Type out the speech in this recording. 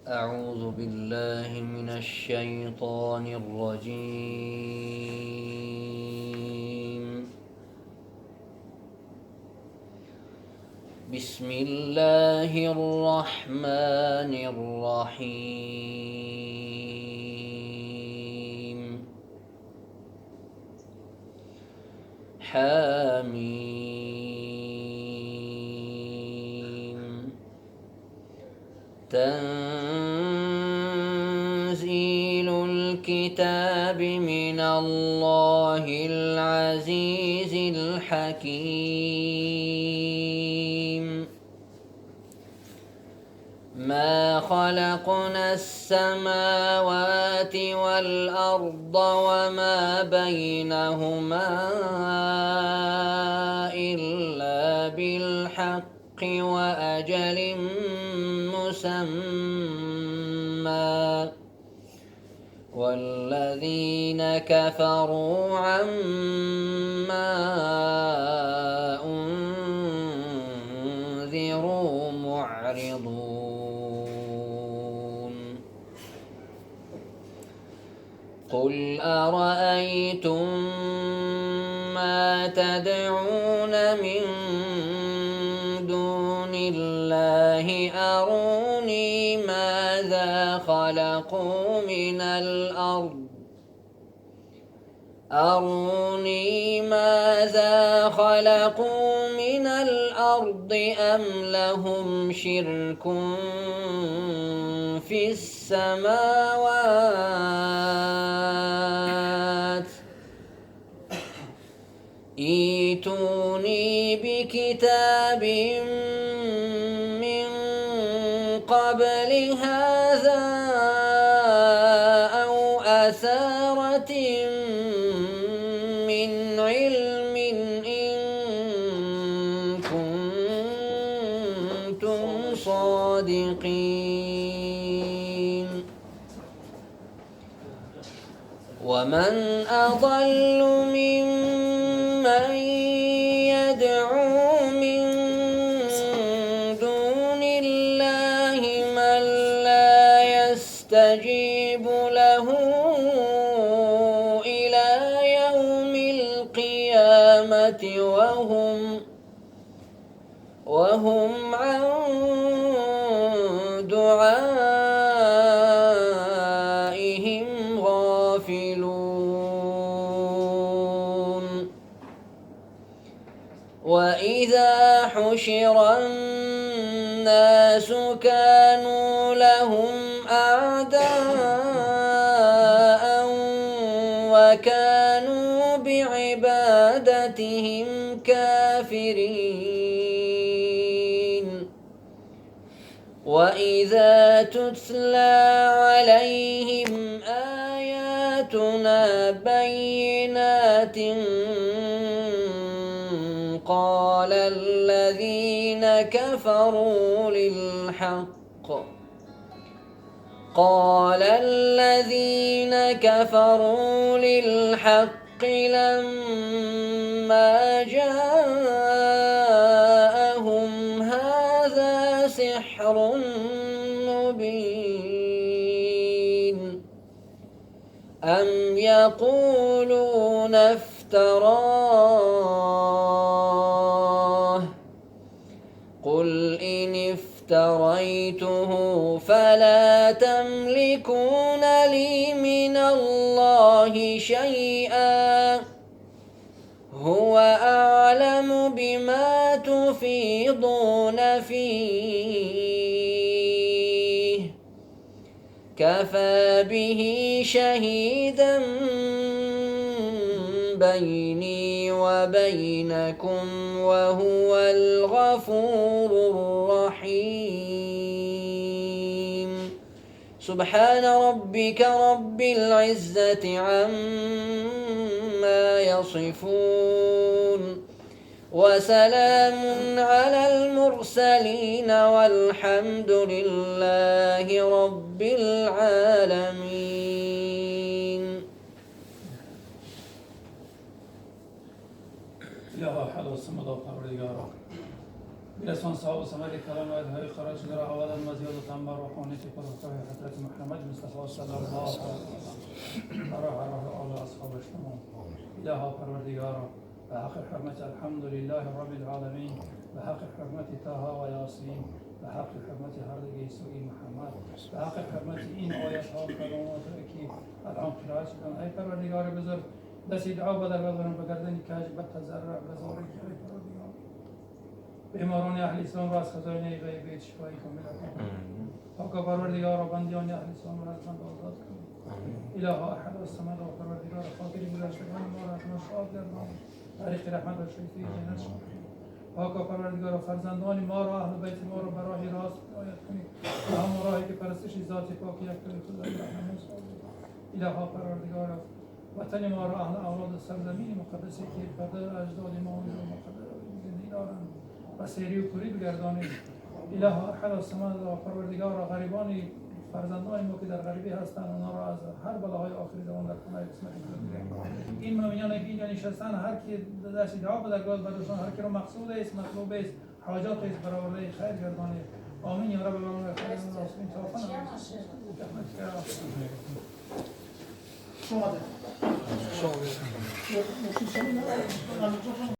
أعوذ بالله من الشيطان الرجيم. بسم الله الرحمن الرحيم. حاميم. تنزيل الكتاب من الله العزيز الحكيم. ما خلقنا السماوات والأرض وما بينهما إلا بالحق وأجل مسمى والذين كفروا عما أنذروا معرضون. قل أرأيتم ما تدعون من دون الله أروني ماذا خلقوا من الأرض أروني ماذا خلقوا من الأرض أم لهم شرك في السماوات ائتوني بكتاب من قبل هذا أو أثارة من علم إن كنتم صادقين. ومن أضل ممن يدعو من دون الله من لا يستجيب له إلى يوم القيامة وهم عن دعائهم غافلون. وإذا حشر الناس كانوا لهم أعداء وكانوا بعبادتهم كافرين. وإذا تتلى عليهم آياتنا بينات قال الذين كفروا للحق لما جاءهم هذا سحر مبين. أم يقولون افتراه قل إن افتريته فلا تملكون لي من الله شيئا هو أعلم بما تفيضون فيه كفى به شهيدا بيني وبينكم وهو الغفور الرحيم. سبحان ربك رب العزة عما يصفون وسلام على المرسلين والحمد لله رب العالمين. Илоҳо ҳалол самадо Парвардигоро, برسان صاحب و ثمر کلام آیت‌های قرائت شده را اولا و زیادتا بر روحانیت پاک حضرت محمد مصطفی صلی الله علیه و سلم و روح آل و اصحابش تمام. الها پروردگارا، به حق حرمت الحمد لله رب العالمین، به حق حرمت طه و یاسین، به حق حرمت هر دو گیسوی محمد، به حق حرمت این آیت ها و کلمات که الان قرائت شدن، ای پروردگار بزرگ، دست دعا به درگاه دارم، به گردن کج، به تضرع، به زاری که ای پروردگار بیماران اهل اسلام را از خزاینه غیبی شفای کامل عطا کن. پاکا پروردگار، بندیان اهل اسلام را از بند آزاد کن. الها احد و الصمد و پروردگار، خاطر گذشتگان ما را از ما شاد گردان، طریق رحمت و شایسته جنت شان. پاکا پروردگار، فرزندان ما را، اهل بیت ما را به راه راست هدایت کنید و همان راهی که پرستش ذات پاک یک خدای رحمان سازید. الها پروردگار، وطن ما را، اهل اولاد سرزمین مقدسی که پدر اجداد ما اونجا مقدر زندگی دارند و سیری و کوری بگردانید. اله احد الصمد و پروردگار، غریبان فرزندان ما که در غریبی هستند، اونا را از هر بلاهای آخری زمان در پناه عصمت خود. این مؤمنان که اینجا نشستن، هر کی دست دعا به درگاه برداشتن، هر کی رو مقصود است، مطلوب است، حاجات است، برآورده خیر گردانید. آمین یا رب العالمین. شما.